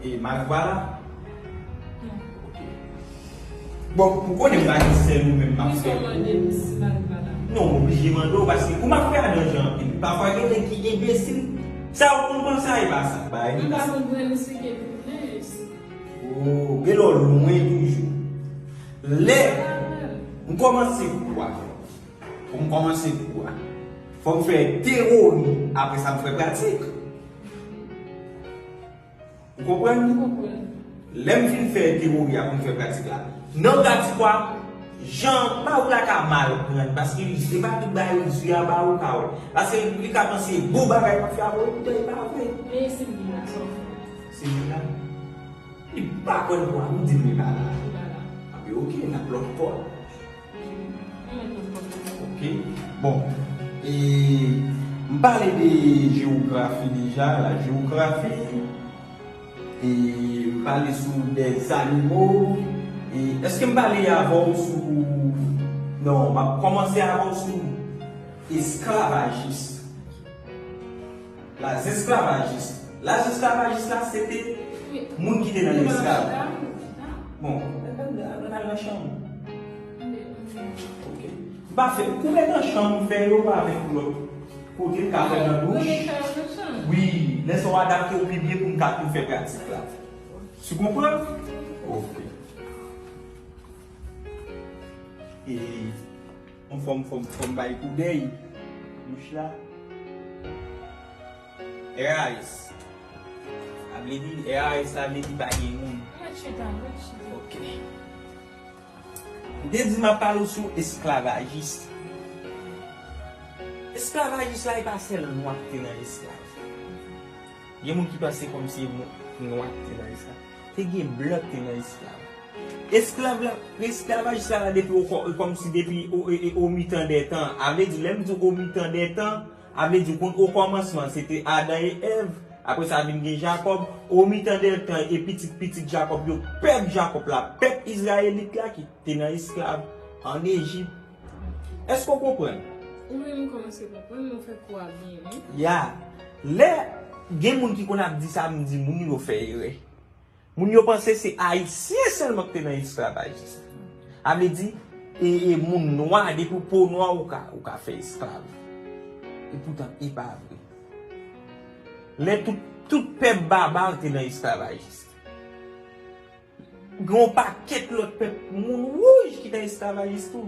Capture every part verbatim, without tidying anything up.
E Marc Valla? Ok. Bon, ou konnen m pa gen sèl ou menm m ap fè. Non, m oblije mande w, paske ou m ap fè adan jan anpil. Pafwa gen nèg ki enbesil. Sa ou konn panse a, e pa sa. Bay. M pa konn pou eksplike pou mwen. Oh, gen lè w lwen toujou. Lè m kòmanse kou a, pou m kòmanse kou a, fò m fè teyori, apre sa m fè pratik. Ou konprann? M konprann. Lè m fin fè teyori a pou m fè pratik la, nan pratik la, jan ba ou la ka mal pran, paske se pa tout bagay ou di a ba ou ka wè. Paske li ka panse bon bagay w ap fè a, bon, poutan e pa vre. Men se li la, sa w fè. Se li la. Li pa kwè l kwa, nou di l li pa la. Li pa la. Anpi ok, n ap lòt kò. Ok. Bon. E, m pale de jewografi deja, la jewografi. E, m pale sou de zanimo. E, èske m pale avè w sou, non, m ap kòmanse avè w sou esklavajis. Las esclavagistas. Las esclavagistas la, se te moun ki te nan esklav. Bon, ann al nan chanm. Ok. M pa fè, koupe nan chanm, fè yo pa avèk lòt kote, m ka fè nan douch. Wi, lè sa w adapte w pi byen pou m ka pou m fè pratik la. Tu comprends? Ok. E, yon fòm, fòm, fòm bay koudèy. Douch la. R A S. Sa vle di, R A S la vle di pa gen moun. Mwen chita, mwen chita. Ok. M te di m ap pale w sou esklavajis. Esklavajis la, e pa sèl nwa ki te nan esklav. Gen moun ki panse kòmsi e moun nwa ki te nan esklav. Te gen blan ki te nan esklav. Esklav la, esklavajis la, la depi o kò-, kòmsi depi o, e, e, o mitan dè tan. A vle di, lè m di o mitan dè tan, a vle di, kon-, o kòmansman, se te Adan e Èv, apre sa vin gen Jakòb, o mitan dè tan, e pitit pitit Jakòb yo, pèp Jakòb la, pèp izrayelit la ki te nan esklav ann Ejip. Èske w konprann? Ou menm kòmanse konprann, men w fè kou a byen, wi. Ya. Lè gen moun ki konn ap di sa, m di moun yo fè erè. Moun yo panse se Ayisyen sèlman ki te nan esklavajis la. A vle di, e, e moun nwa, depi w po nwa, ou ka, ou ka fè esklav. Epoutan, e pa vre. Lè tout, tout pèp babar te nan esklavajis. Gen yon pakèt lòt pèp, moun wouj ki nan esklavajis tou.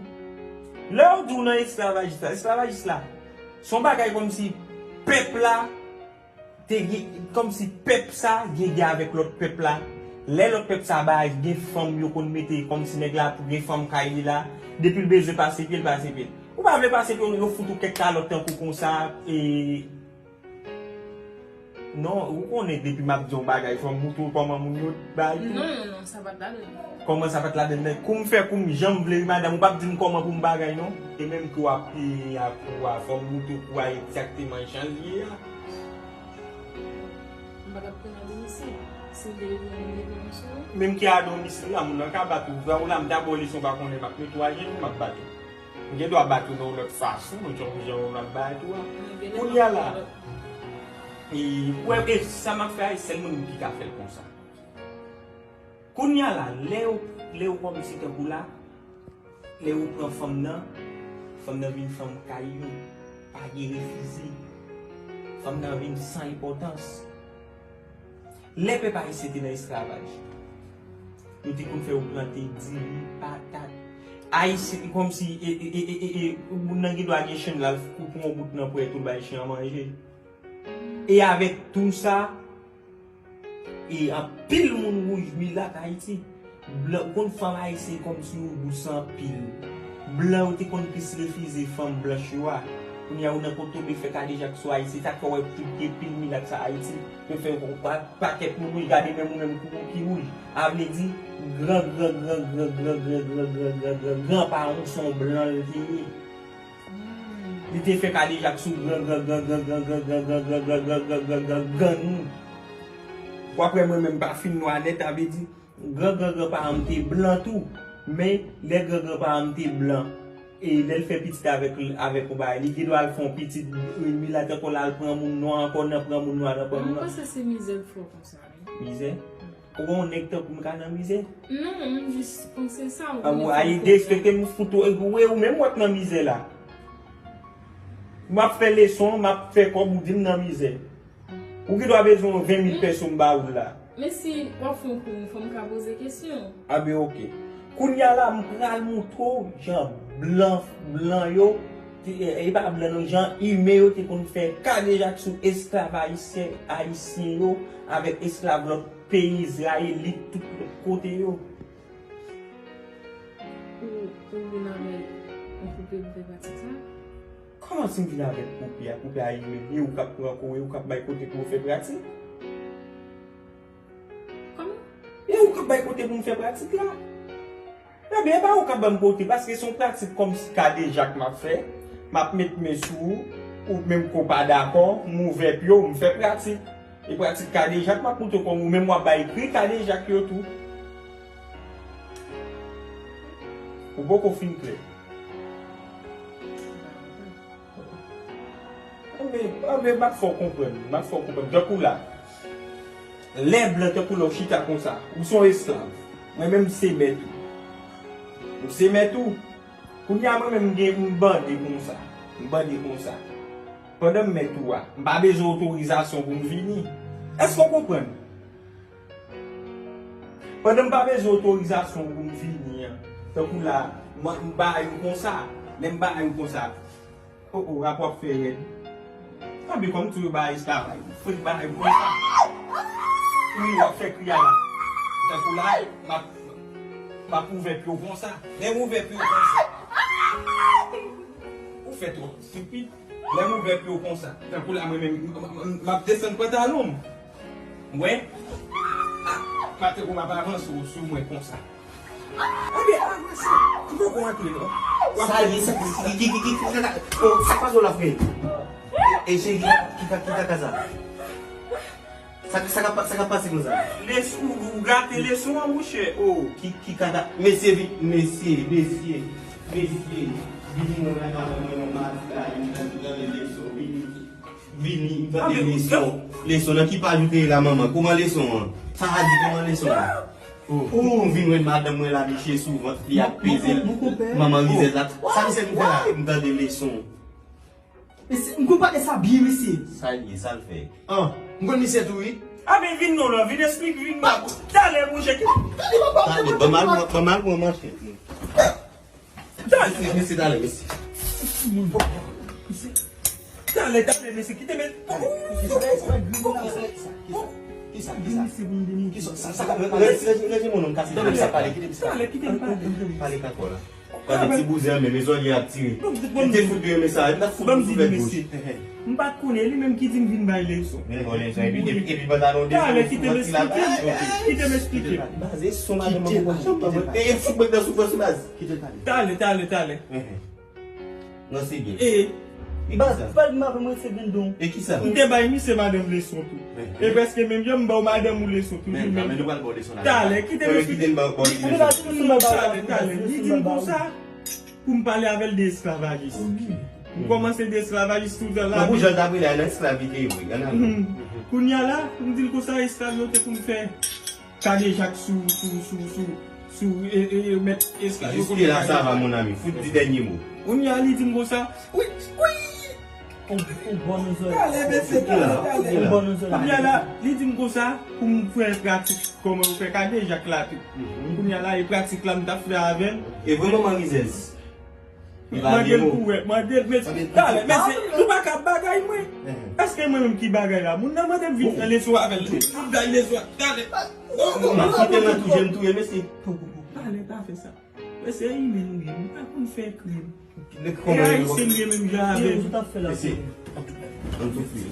Lè yo di w nan esklavajis la, esklavajis la, se yon bagay kòmsi pèp la, te gen, kòmsi pèp sa gen gè avèk lòt pèp la. Lè lòt pèp sa bay, gen fanm yo konn mete, kòmsi nèg la tou gen fanm kay li la. Depi l bezwen pase pye, l pase pye. Ou pa vle pase pye, yo fout ou kèk kalòt tankou konsa, e, non, ou konnen depi m ap di yon bagay, fò m moutre w kòman moun yo bay tou. Non, non, non, sa pa t ladan. Kòman sa pa t ladan, men kou m fè kou m jan m vle, wi, madanm, ou p ap di m kòman pou m bagay, non. E menm kou w ap peye a kou a, fò m moutre w kou a egzakteman jan l ye a. M pa t ap pran adomisil. Si m te retounen, m te pran yon sou ou. Menm ki adomisil la, moun nan ka bat ou. Vre ou la, m ta ba w leson, pa konnen m ap mete w ajenou, m ap bat ou. M gen dwa bat ou nan yon lòt fason, yon jan, jan w ap bat ou a. Kounye a la, e, ou wè, e sa m ap fè a, e sèl mwen menm ki ka fè l konsa. Kounye a la, lè yo, lè yo kòmanse tankou la, lè yo pran fanm nan, fanm nan vin fanm kay yo, pa gen refize. Fanm nan vin san enpòtans. Lè pèp ayisyen te nan esklavaj, yo te konn fè yo plante diri, patat. Ayisyen, kòmsi, e, e, moun nan gen dwa gen chenn la, l koupe yon bout nan pwèt ou l bay chen an manje. E avèk tou sa, e anpil moun wouj milat Ayiti. Blan, ou konn fanm ayisyen kòmsi yo dous anpil. Blan yo te konn plis refize fanm blanch yo a. Kounye a ou nan kote w be fè kadejak sou Ayiti, sa k fè w wè tout gen pil milat sa Ayiti. Yo fè yon pa-, pakèt moun wouj, gade menm ou menm kou ou ki wouj. A vle di, gran, gran, gran pa w se yon blan l te ye. Li te fè kadejak sou gran, gran, gran, gran, gran, gran, gran, gran, gran, gran, gran, gran, gran, gran nou. W ap wè mwen menm pa fin nwa nèt, a vle di, gran, gran, gran paran m te blan tou. Men, lè gran, gran paran m te blan, e lè l fè pitit avèk, avèk yon bagay, li gen dwa al fè yon pitit, e, milat ankò, l al pran moun nwa ankò, nan pran moun nwa, nan pran moun nwa. Mwen panse se mizè k fè w konsa, wi. Mizè? Ou wè yon nèg tankou m ka nan mizè? Non, m jis panse sa, ou konnen fòk ou derespekte m, fout ou, ou, ou menm w ap nan mizè la. M ap fè leson, m ap fè kòb, ou di m nan mizè. Ou gen dwa bezwen ven mil peso m ba ou la. Men si w ap fè yon kou, fò m ka poze kesyon. A ben, oke. Kounye a la, m pral montre w jan blan, blan yo, te, e, e pa blan non, jan imen yo te konn fè kadejak sou esklav ayisyen, ayisyen yo, avèk esklav lòt peyi, izrayelit, tout lòt kote yo. Ou, ou vin avèk yon koupe pou fè pratik sa? Kòman si m vin avèk koupe a? Koupe a imen, e ou k ap pran kou, e ou k ap bay kote pou yo fè pratik? Kòman? E ou k ap bay kote pou m fè pratik la? Ebyen, e pa ou k ap ban m kote, paske se yon pratik kòmsi kadejak m ap fè. M ap met men sou ou, ou menm ke w pa dakò, m ouvè pye w, m fè pratik. E pratik kadejak m ap montre w, kòm ou menm w ap bay kri kadejak yo tou. Ou poko fin klè. Anben, anben, m ap fè w konprann, m ap fè w konprann. Tankou la, lè blan tankou lè w chita konsa, ou se yon esklav. Mwen menm, m se mèt ou. M se mèt ou. Kounye a, mwen menm, m gen, m bande konsa. M bande konsa. Pandan m mèt ou a, m pa bezwen otorizasyon pou m vini. Èske w konprann? Pandan m pa bezwen otorizasyon pou m vini an, tankou la, m, m bay ou konsa, lè m bay ou konsa, o, o, rap w ap fè rèd. Anben, kòm tou yo bay esklavaj, fòk bay ou konsa. Wi, w ap fè kri a la. Tankou la, m ap, m ap ouvè pye w konsa. Lè m ouvè pye w konsa. Ou fè twòp stipid. Lè m ouvè pye w konsa, tankou la mwen menm, m, m, m, m ap desann pantalon m. Ou wè? Ah, pa tankou m ap avanse w sou mwen konsa. Anben, avanse. M poko antre non. W ap fè sa, ki, ki, ki, ki, ki, ki, oh, sa k pase w la, frè? E, e, cheri, ki, ki, ki kaka sa? Sa, sa k ap, sa k ap pase konsa? Leson, ou, ou gate leson an, monchè. Oh, ki, ki kaka. Mesye, vi-, mesye, mesye, mesye. Vini nan madanm mwen, nan madi la, vini tande leson, vini. Vini, tande leson. Leson nan ki paj ou te ye la, manman? Kòman leson an? Sa a di kòman leson an? Oh, oh, m vin wè madanm mwen la, misye sou vant li ap peze l. Manman rizèz la. Sa misye vin fè la? M tande leson. Mesye, m konn pa de sa byen, mesye. Sa l ye, sa l fè? An, m konn misye tou, wi. A, men vin non, non, vin esplike, vin ba. Talè, monchè, ki. Talè, ban m al, ban m al pran manchèt mwen. Talè. Mesye, talè, mesye. Talè, talè, mesye, kite men. Kisa, kisa, kisa, kisa, kisa, sa, sa, ranje, ranje, ranje moun nan kase. Talè, kite m pale. Pale kakò la. Gade ti bouzen an menm, e zòrye ap tire. Li te fout de renmen sa, li t ap fout sou fèt goch. M pa t konnen, li menm ki di m vin bay leson. Vin bay leson, epi, epi, epi pantalon de. Talè, kite m esplike. Kite m esplike. Baz, e son madanm mwen poko janm ban mwen. E, e fout mwen nan soufrans, baz. Talè, talè, talè. Non, se byen. E, e baz, kisa? Pale m avè mwen, se Vendon. E kisa? M te bay misye madanm leson tou. E prèske menm jan m ba w madanm ou leson toujou menm. Men nou pral ba w leson la. Talè, kite m esplike. Talè, talè. Li di m konsa pou m pale avè l de esklavajis. M kòmanse de esklavajis tout jan lavi. Tankou jan l t ap rele a nan esklav li te ye, wi. Kounye a la, m di l konsa esklav yo te konn fè kadejak sou, sou, sou, sou, sou, e, e, e, mèt esklav yo. Jiske la, sa va, mon ami. Fout di dènye mo. Kounye a, li di m konsa, wi, wi. Ou, ou bon nou zòrèy. Talè, mesye, talè, talè. Ou bon nou zòrèy. Kounye a la, li di m konsa, pou m fè pratik, kòman yo fè kadejak la tou. Kounye a la, e pratik la, m t ap fè avè l. E vre manman rizèz. Mande l pou wè, mande l, mesye, talè, mesye, nou pa ka bagay mwen. Èske mwen menm ki bagay la? Moun nan mande m vin fè leson avè l. Vin bay leson, talè. Non, non, non, kite mwen touye m, touye, mesye. Talè, pa fè sa. Mesye, imen nou ye, nou pa konn fè krim. E ayisyen nou ye menm jan avè nou. Mesye, ann soufri.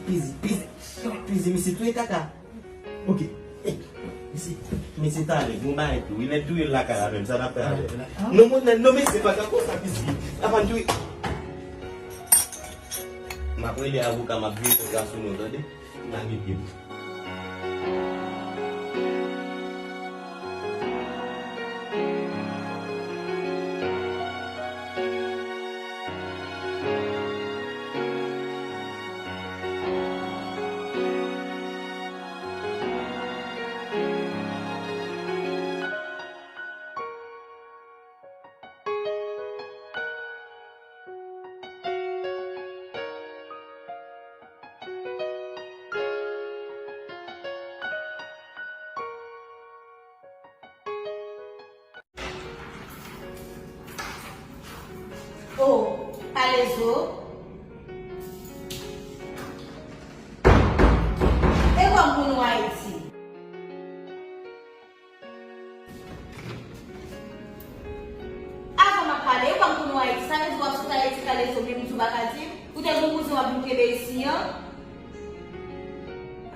Peze, peze, peze, mesye, touye kaka. Ok. Mesye, mesye talè, gon bagay tou. Li mèt touye l lakay la menm, sa n ap fè avè l? Non, mwen, non, mesye, pa t konsa, mesye. Apa n touye. M ap rele avoka, m ap veye kontra sou nou, tande? M lage pye m. Oh, Kalezo. E kòm pou nou Ayiti. Avan m ap pale, e kòm pou nou Ayiti. Sa vle di w ap sot Ayiti, Kalezo, menm di w pa ka di m. Ou te gen yon kouzen w ap vin kenbe isi an.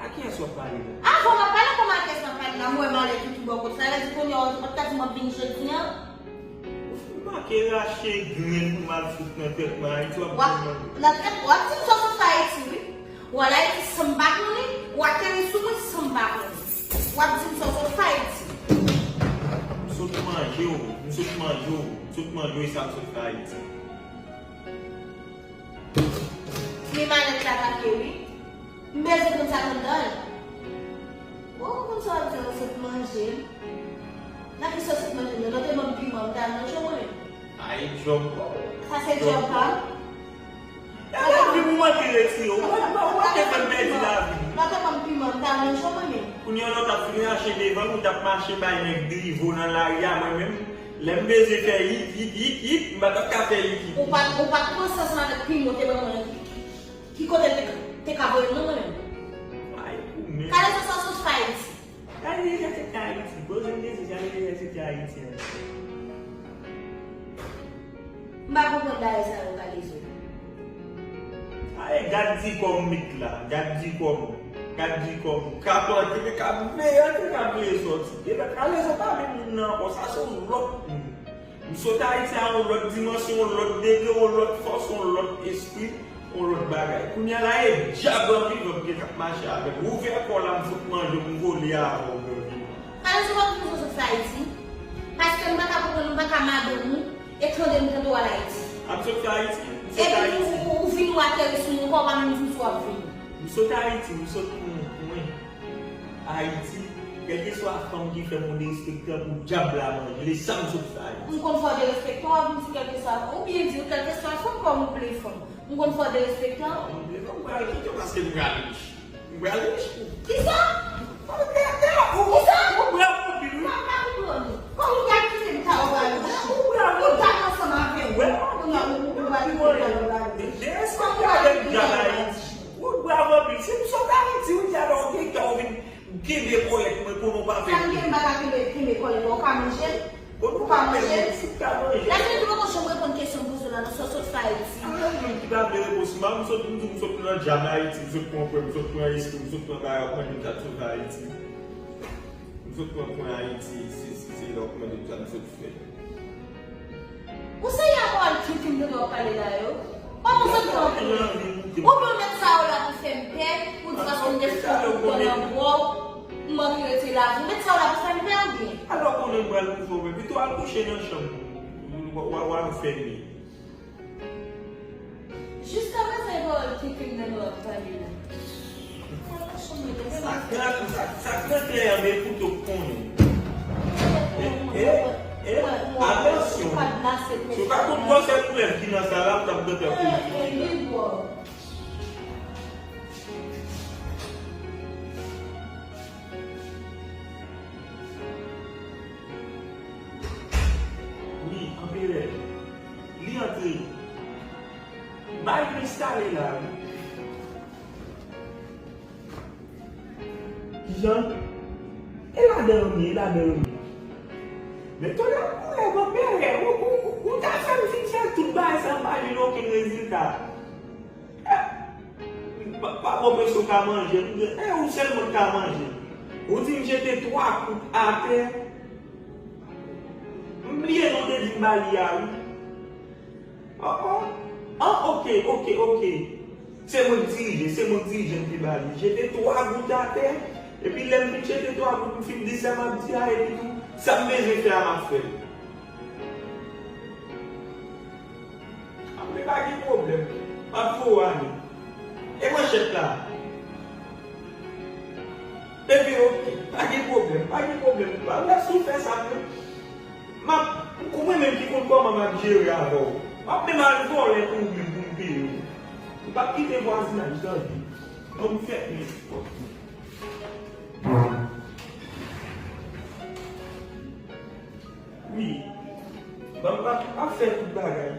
A kiyès w ap pale la? Avan w ap pale, kòman a kiyès m ap pale la? M wè malè ki tou bò kote. Sa vle di kounye a w ap ka di m w ap vin jodi an? Ou fin make rache grenn pou m al fout nan tèt mwen Ayiti, w ap vin mande. Nan tèt, w ap di m sa w sot fè Ayiti, wi. W al Ayiti san m pa konnen, w ateri sou mwen san m pa konnen. W ap di m sa w sot fè Ayiti. M sot manje w, m sot manje w, m sot manje w, e sa m sot fè Ayiti. Men malèt la atake wi. M bezwen konn sa k anndan l. Ou konn sa w ap di an, sot manje m. Nan ki sa w sot manje m nan? Nan te ban m piman, m ta manje w mwen menm. Ay, djòb. Sa se djòb pa m. E lavi m ou manke retire w. Ou manke fè m pèdi lavi m. Nan te ban m piman, m ta manje w mwen menm. Kounye a lè w t ap fin rache devan m, ou t ap mache bay nèg drivo nan lari a, mwen menm. Lè m bezwen fè yik, yik, yik, yik, m pa t ap ka fè yik, yik. Ou pa t, ou pa t pran sans avèk piman w te ban mwen an ki, ki, ki kote l te, te ka voye m nan mwen menm. Ay, ou menm. Kalezo sa w sot fè Ayiti. Kalezo sa w sot fè Ayiti. Poze m kesyon, Kalezo sa w sot fè Ayiti an. M pa konprann bagay sa yo, Kalezo. Ay, gad di kòm mit la, gad di kòm, gad di kòm. K ap antre, k ap vle antre, k ap vle sòti. Epi Kalezo pa menm moun nan ankò, sa se yon lòt moun. M sot Ayiti a yon lòt dimansyon, yon lòt degre, yon lòt fòs, yon lòt espri, yon lòt bagay. Kounye a la, e dyab an vivan m gen k ap mache avè m. Ouvè kò w la, m fout manje w, m vole avè w, bèl vivan. Kalezo pa konn sa w sot fè Ayiti. Paske m pa ka konprann, m pa ka madanm ou, e tande m tande w al Ayiti. A m sot fè Ayiti, m sot Ayiti. Epi ou, ou, ou vin ou ateri sou mwen, ou pa menm di m si w ap vini. M sot Ayiti, m sot pou mwen. Ayiti, kèlkeswa fanm ki fè m yon derespektan pou dyab la manje l, e sa m sot fè Ayiti. M konn fè w derespektan, w ap vin di kèlkeswa fanm, oubyen di w kèlkeswa fanm kòm ou vle fanm. M konn fè w derespektan. M vle fanm, m pral kite w paske m pral rich. M pral rich. Kisa? Kisa? Ou bravo anpil, wi. M pa konprann ou. Kòman w pral kite m ta w pral rich? Ou bravo. Ou ta ansanm avè m. Wè. Kounye a ou, ou pral kite m ta w pral rich. Derespektan avèk dyab Ayiti. Ou bravo anpil. Si m sot Ayiti, ou dyab ou gen kè ou vin kenbe kòlèt mwen konnen w pa fè. Sa m gen m pa ka kenbe, kenbe kòlèt ou, ou ka manje l? Ou pa manje l? Ou ka manje l. Lè fini tou poko janm reponn kesyon m poze w la, non, sa w sot fè Ayiti. A, moun ki pa vle repons, m sot, m di w, m sot nan djab Ayiti, m sot pran pwen, m sot pran espri, m sot pran bagay, w ap mande m sa m sot fè Ayiti. M sot pran pwen Ayiti, se, se, se la w ap mande m sa m sot fè. Ou serye avè w, tout moun tande w ap pale la yo? Kòman w santi w anpil? Oubyen w met sa yo la pou fè m pè, ou di paske m te fou nan bò w, m anvi retire lavi w. Ou met sa yo la pou fè m pè oubyen? Alò konnen m pral kouche w, pito al kouche nan chanm ou, w a, w a, w a fèmen. Jiskaprezan e pawòl ki kriminèl w ap pale la. Sa k nan, sa, sa k nan klè an, men koute w konnen. E, e, e, atansyon. Se pa tout gwosè koulèv ki nan sa la, ou t ap gentan kouri. Wi, anperè. Li antre. Bay plis kale la, wi. Kijan? E ladan yo ye, e ladan yo ye. Men tonnè, ou lè anperè, ou, ou, ou, ou ta fè m fin fè tout bagay sa, m pa jwenn okenn rezilta. Pa, pa bon, mesye, w ka manje m, e ou sèlman k ka manje m. Ou di m jete twa kout atè. M bliye non w te di m ba li a, wi. Oh, oh. Ah, oke, oke, oke. Se mwen k dirije, se mwen k dirije m te ba li. Jete twa gout atè, epi lè m fin jete twa gout, m fin di sa m ap di a, epi tou, sa m bezwen fè a, m ap fè l. Anben pa gen pwoblèm. M ap voye w ale. E manchèt la? Epi oke, pa gen pwoblèm, pa gen pwoblèm. Pa lèse w fè sa non. M ap, ou mwen menm ki konn kòman m ap jere avè w. M ap menm al vòlè pou ou menm pou m peye w. M p ap kite vwazinaj tande. Non, m fèt menm. Wi. Ban m ap, ap fè tout bagay.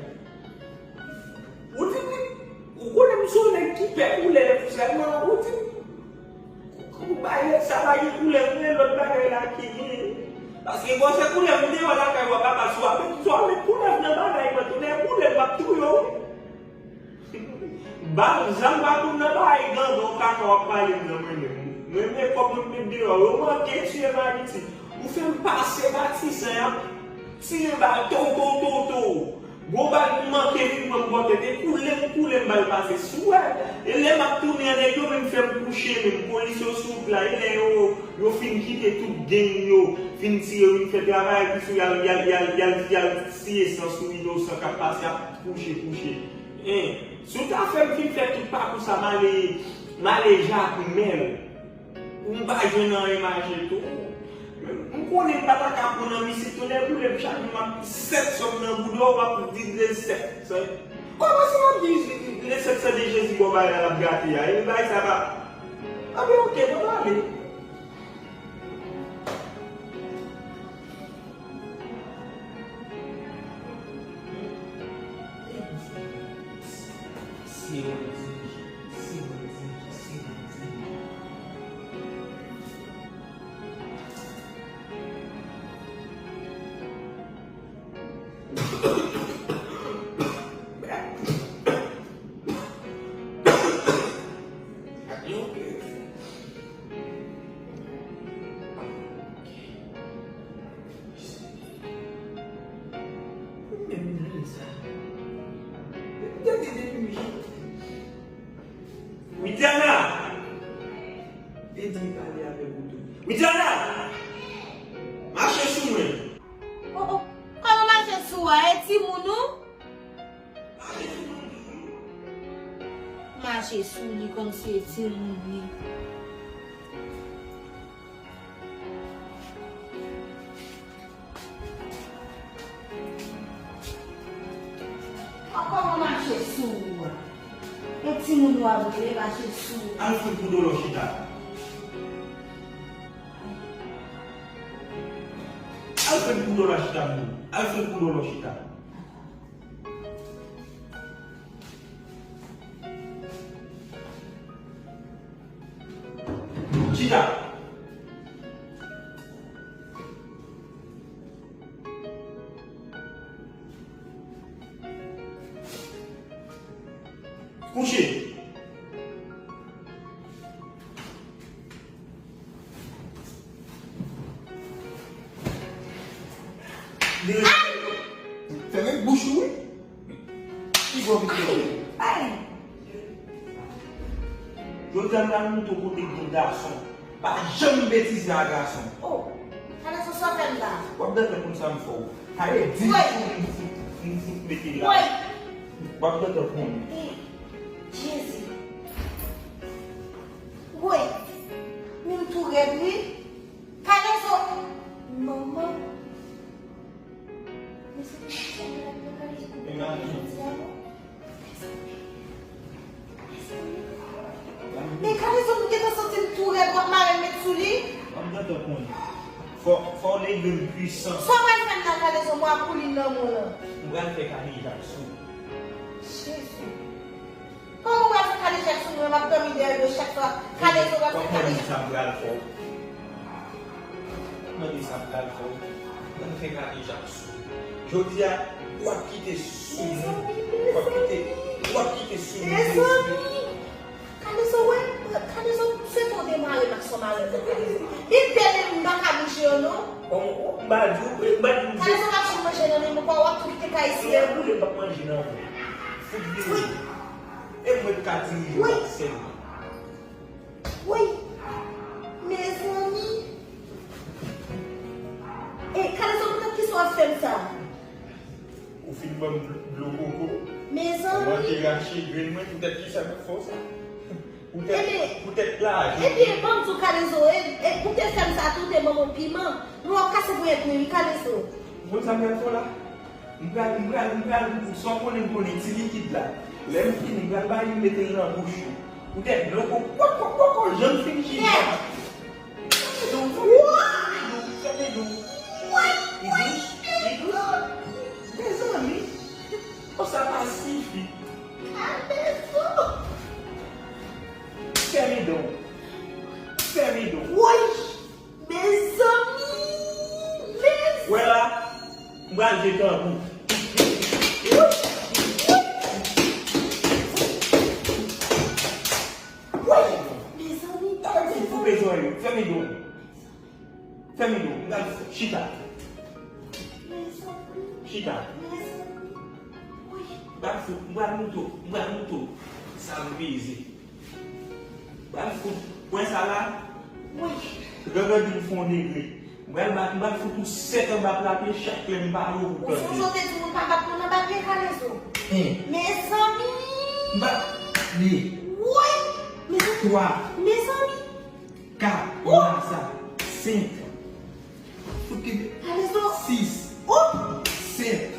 Se yon nèg ki pè koulè sèlman, ou di, ou bay nèg sa pa gen koulè, men lòt bagay la ki gen. Paske bon, se koulè m deyò lakay w ap papa, swa met, swa met koulè nan bagay mwen, tou lè koulè m ap touye w. Ba, zam pa konn nan bagay grandan, w kaka w ap pale m nan mwen menm. Mwen men kòb mwen met deyò, yo manke tiye m Ayiti. Ou fè m pase Matisan, y ap tire bal, tow, tow, tow, tow. Gwo bal ki manke vin pran m bò tèt, e koule m, koule m bal pase. Si w wè, e lè m ap tounen an, nèg yo menm fè m kouche menm, polis yo sou wout la, e lè yo, yo fin kite tout gang yo, fin tire, yo vin fè travay, epi si y al, y al, y al, y al, y al siye san sou inosan k ap pase, ap kouche, kouche. Hein, si w ta fè m fin fè tout pakou sa, m ale, m ale Jakmèl. Ou m pa jwenn anyen mache tou. M konnen m pa ta ka pran nan mizik tou lè boule m chak jou m ap sèt sòm nan bouda w ap di de sèt. Kòman si m ap di de sèt san de Jezi bò bagay la l ap gate a? E bagay sa pa. Anben oke, bon ale. Widiana! Ede m pale avèk ou tou. Widiana! Mache sou mwen! Oh, oh. Kòman mache sou ou a? E timoun ou? Mache sou li kòmsi e timoun li. Kòman mache sou ou a? E timoun ou a vre, mache sou ou. Alfred Boudolo chita. Alfred Boudolo chita, Boudolo. Alfred Boudolo chita. Chita. Kouche. Fèmen bouch ou wi. Ki bò vit yo? Ay! Jodi a m pral montre w kote gen gason. Pa janm betize a gason. Oh! Kalezo sa fè m la. W ap gentan konn sa m fè w. Kale di m fout, m fout, m fout mete la. Woy! W ap gentan konn. Eh, Jezi. Woy! Men m tou rèd wi. Kalezo! Manman! Mezanmi, Kalezo, Kalezo, Kalezo, Kalezo. Men Kalezo, m gentan santi m tou rèd, w ap mare m met sou li. W ap gentan konn. Fò, fò w leve m pwisan. Sa w pral fè m la, Kalezo, mwa koulin nan mwen lan? M pral fè kadejak sou. Jezi. Kòman w pral fè kadejak sou mwen, m ap dòmi dèyè do chak fwa Kalezo pral fè kadejak? W ap mande sa m pral fè w. W ap mande sa m pral fè w. Mwen fè kadejak sou. Jodi a, w ap kite sou nou. W ap kite, w ap kite sou nou. Mezanmi! Kalezo, wè, Kalezo, se ton demare m ak son mari nan Kalezo. Li bèl e m pa ka bouje yo non. Bon, m pa di w, m pa di w. Kalezo pa janm manje nan men m ankò, w ap tou kite kay isi a. Lè boule m p ap manje nan men. Fout vini. Wi. E mwen k ka dirije w ak sèlman. Woy! Mezanmi! E, Kalezo, poutèt kisa w ap fè m sa? Ou fin ban m dlo koko. Mezanmi! Ou manke rache grenn mwen, poutèt kisa m ap fè w sa? Poutèt, poutèt lajan. Ebyen, ban m di w, Kalezo, e, e, ou te fè m sa tou, ou te ban m yon piman. Nou ap kase ponyèt mwen, wi, Kalezo. Ou konn sa m pral fè w la? M pral, m pral, m pral, sa w konnen, m konnen, ti likid la. Lè m fini, m pral ba li, m mete l nan bouch ou. Poutèt dlo ko, poko, poko, janm fin chita. Fèmen dlo, fèmen dlo, fèmen dlo. Li dous, li dous. Mezanmi, konsa pa sifi. Kalezo! Fèmen do. Fèmen do. M pral chita. Chita. M pral fout, m pral mouto, m pral mouto. Sa m peze. M pral fout. Pwen sa la. Wi. Gangan di m fè yon degre. M pral bat, m pral fout ou sèt anba pla pye chak lè m pale w pou tande. Ou sonje w te di moun pa bat moun anba pye Kalezo? En. Mezanmi! M bat de. Woy! Mezanmi! Twa. Mezanmi! Kat. Ou! Lasa. Senk. Fout ki de. Kalezo! Sis. Ou! Sèt.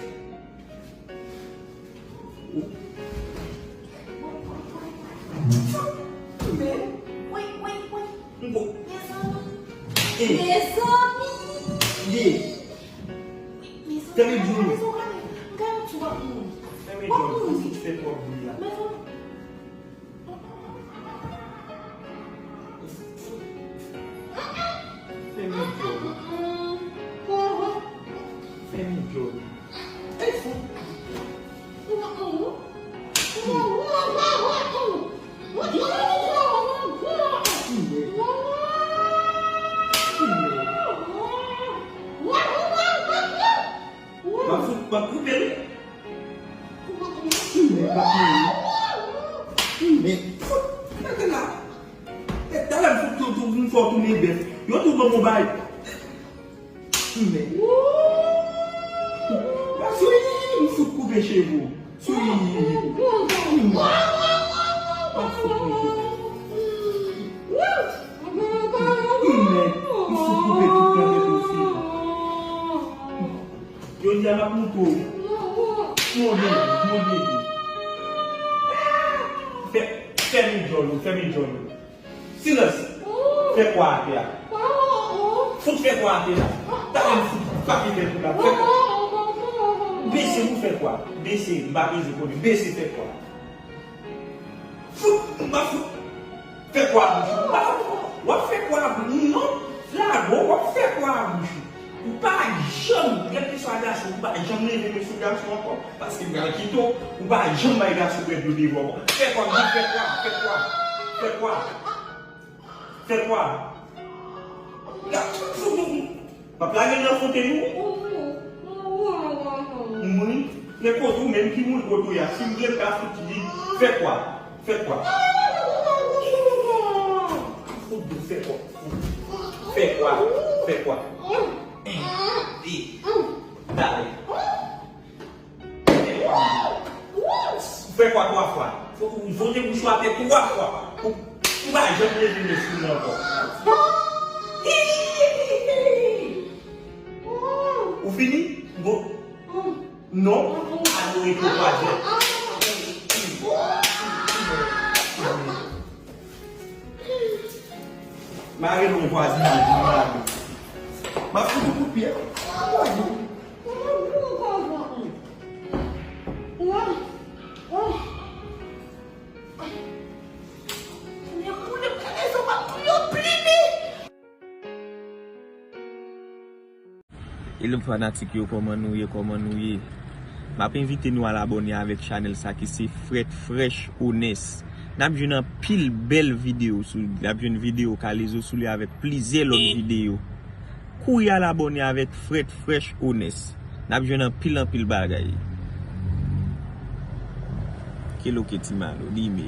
Wi, wi, wi. Mezanmi. Mezanmi. De. Fèmen djòl ou. Fèmen djòl ou. Ou fout fè twòp bri la. Fèmen djòl ou. Fèmen djòl ou. M ap fout, m ap koupe l. Men, fout, gade la. E talè m fout tou, tou, m fè w tounen bèf. Yo tou ban m yon bay. Men. Swi, m fout koupe cheve w. Swi. M ap fout koupe. Men, m fout koupe tout nan tèt ou fi. Jodi a m ap moutre w. Mon Dye, mon Dye. Fè, fèmen djòl ou, fèmen djòl ou. Silans! Fè kwa atè a. Fout fè kwa atè a. Talè m fout pa kite l pou la. Fè kwa. Bese pou fè kwa. Bese, m pa bezwen konnen. Bese fè kwa. Fout, m pa fout. Fè kwa bouch ou. M pa fout. W ap fè kwa bouch ou. Non. Flago, w ap fè kwa bouch ou. Ou pa janm, kèlkeswa gason, ou pa janm leve men sou gason ankò. Paske m pral kite w, ou pa janm bay gason bwè dlo devan w. Fè kwa, fè kwa, fè kwa, fè kwa, fè kwa. M ap lage l nan fontenn ou. Mwen, men kote ou menm ki moun kote w ye a, si m vle m ka fout li, fè kwa, fè kwa. Fout dou, fè kwa. Fè kwa, fè kwa. En, de, talè. Fè kwa twa fwa. Fò ou fwote bouch ou atè twa fwa. Pou, pou pa janm leve men sou li ankò. Ou fini? Bon. Non. Adore pou kwaze. Mare non vwazinaj, mare. M ap fout ou kout pye. Vwazin. Hello fanatik yo, kòman nou ye, kòman nou ye? M ap envite nou al abòne avèk chanèl sa ki se Frèt Frèch Onès. N ap jwenn anpil bèl videyo sou li. N ap jwenn videyo Kalezo sou li avèk plizyè lòt videyo. Kouri al abòne avèk Frèt Frèch Onès. N ap jwenn anpil, anpil bagay. Kelo ke ti malo, dime.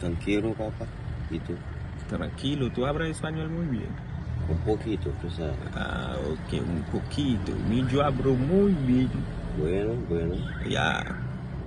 Tranquilo, papá. ¿Y tú? Tranquilo, tú hablas español muy bien. Un poquito, tú sabes. Ah, ok, un poquito. Mi yo hablo muy bien. Bueno, bueno. Ya.